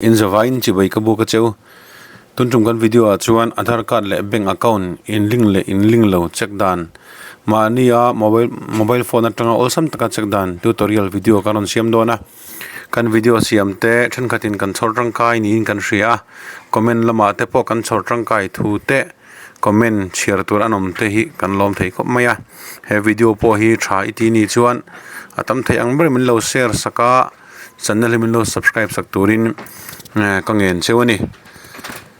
In zavaiin chibai ka buk a cheu. Tun tum kan video ah chuan Aadhaar card leh bank account in link leh in link lo check dan mahnia mobile mobile phone atanga awlsam taka check dan tutorial video ka rawn siam dawn a. Kan video siam te thenkhatin kan chhawr tangkai niin kan hria a, comment lamah te pawh kan chhawr tangkai thu te comment chhiar tur an awm te hi kan lawm thei khawp mai a. He video pawh hi tha i tih nih chuan a tam theih ang ber min lo share sak a. Channel hi min lo subscribe sak turin ka ngen cheu a ni.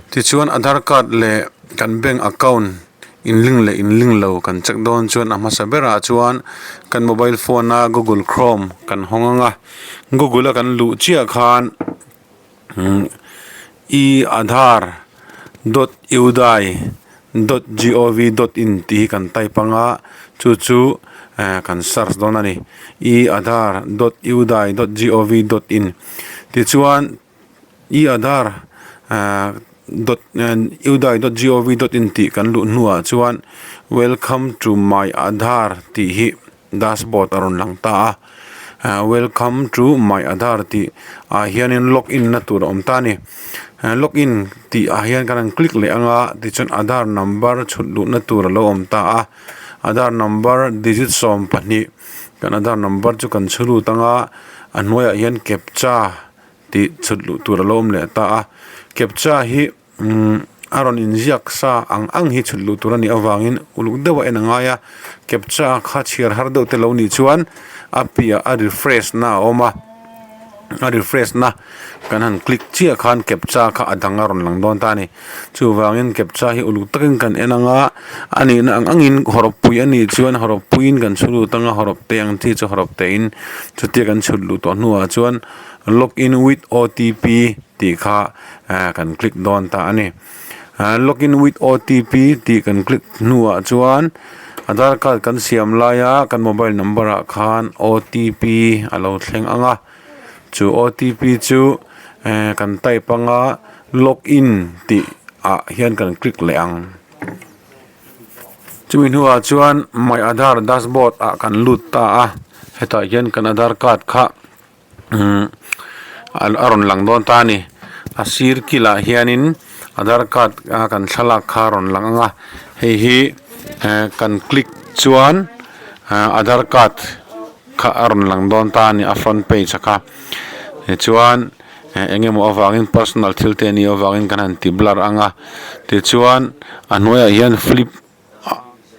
Tichuan Aadhaar card leh kan bank account in link leh in link lo kan check dawn chuan a hmasa berah chuan kan mobile phone a google chrome kan hawng ang a, google a kan luh chiah khan e aadhaar dot udai dot gov dot in tih hi kan type ang a chu chu kan search dawn a ni e aadhaar dot udai dot gov dot in tichuan e aadhaar dot udai dot gov dot in tih kan luh hnuah chuan welcome to my aadhaar tih hi dashboard a rawn lang ta a ah welcome to my aadhaar tih ah hianin log in na tur a awm ta a ni log in tih ah hian kan han click leh anga tichuan aadhaar number chhut luhna tur a lo awm ta a aadhaar number digit 12 kan aadhaar number chu kan chhu lut anga a hnuaiah hian captcha tih chhut luh tur a lo awm leh ta a captcha hi. Umm a rawn inziak sa ang ang hi chhut luh tur a nih avangin uluk deuh a en a ngai a captcha kha chhiar har deuh te lo nih chuan a piah a refresh na a awm a a refresh na kan han click chiah khan captcha kha a dang a rawn lang dawn ta a ni chuvangin captcha hi uluk takin kan en ang a a nihna ang angin hawrawp pui a nih chuan hawrawp puiin kan chhu lut ang a hawrawp te ang chi chu hawrawp te in chutia kan chhut luh tawh hnuah chuan log in with O_T_P tih kha kan click dawn ta a ni. Login with OTP tih kan click hnuah chuan Aadhaar card kan siam laia kan mobile number ah khan OTP a lo thleng ang a, chu OTP chu kan type anga login tih ah hian kan click leh ang. Chumi hnuah chuan my Aadhaar dashboard ah kan lut ta a, hetah hian kan Aadhaar card kha. Umm a rawn lang dawn ta a ni a sir kilah hianin aadhar card a kan thlalak kha a rawn lang ang a hei hi kan click chuan aadhar card kha a rawn lang dawn ta a ni a front page a kha tichuan eng emaw avangin personal thil te a nih avangin kan han ti blur ang a tichuan a hnuaiah hian flip.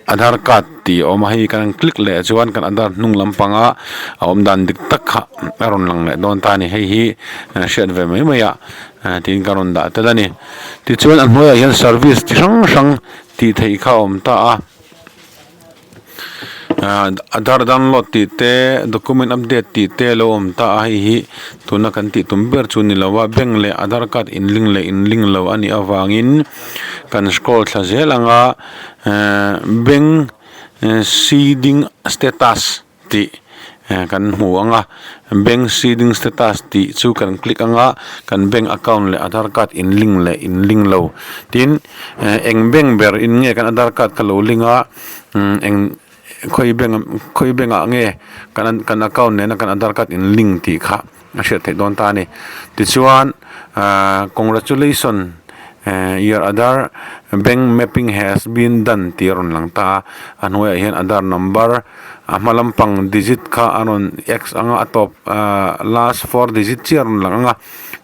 Aadhaar card tih a awm a hei kan click leh chuan kan aadhaar hnung lampanga a awm dan dik tak kha a rawn lang leh dawn ta a ni hei hi hriat ve mai mai ah tiin ka rawn dah tel a ni tichuan a hnuaiah hian service chi hrang hrang tih theih kha a awm ta a. Aadhaar download tih te document update tih te a lo awm ta a hei hi tuna kan tih tum ber chu a ni lo a bank leh aadhaar card in link leh in link lo a nih avangin kan scroll thla zel ang a bank seeding status tih kan hmu ang a bank seeding status tih chu kan click ang a kan bank account leh aadhaar card in link leh in link lo tin eng bank ber in nge kan aadhaar card kha lo link a eng khawi bank khawi bank ah nge kan kan account nena kan aadhaar card in link tih kha a hriat theih dawn ta a ni tichuan ahh congratulation your aadhaar bank mapping has been done tih a rawn lang ta a a hnuaiah hian aadhaar number a hma lampang digit kha a rawn x anga a tawp ahh last four digit chiah a rawn lang ang a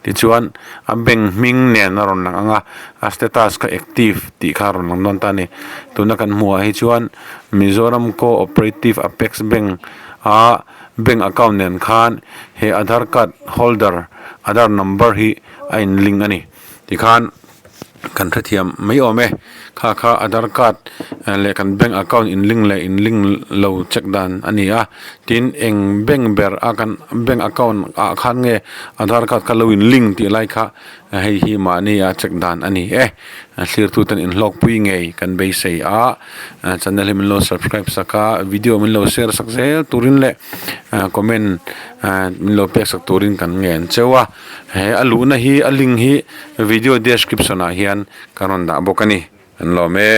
tichuan a bank hming nen a rawn lang ang a a status kha active tih kha a rawn lang dawn ta a ni tuna kan hmuh ah hi chuan Mizoram Co-operative Apex Bank a bank account nen khan he Aadhaar card holder Aadhaar number hi a in link a ni tikhan. Kan hrethiam mai awm e. Kha kha Aadhaar card leh kan bank account in link leh in link lo check dan a ni a. Tin, eng bank ber a kan bank account ah khan nge Aadhaar card kha lo in link tih lai kha hei hi mahni a check dan a ni e. Thlirtu ten inhlawkpui ngei kan beisei a. Channel hi min lo subscribe sak a, video min lo share sak zel turin leh comment min lo pek sak turin kan ngen cheu a. He a luhna hi a link hi video description ah hian ka rawn dah bawk a ni. An lawm e.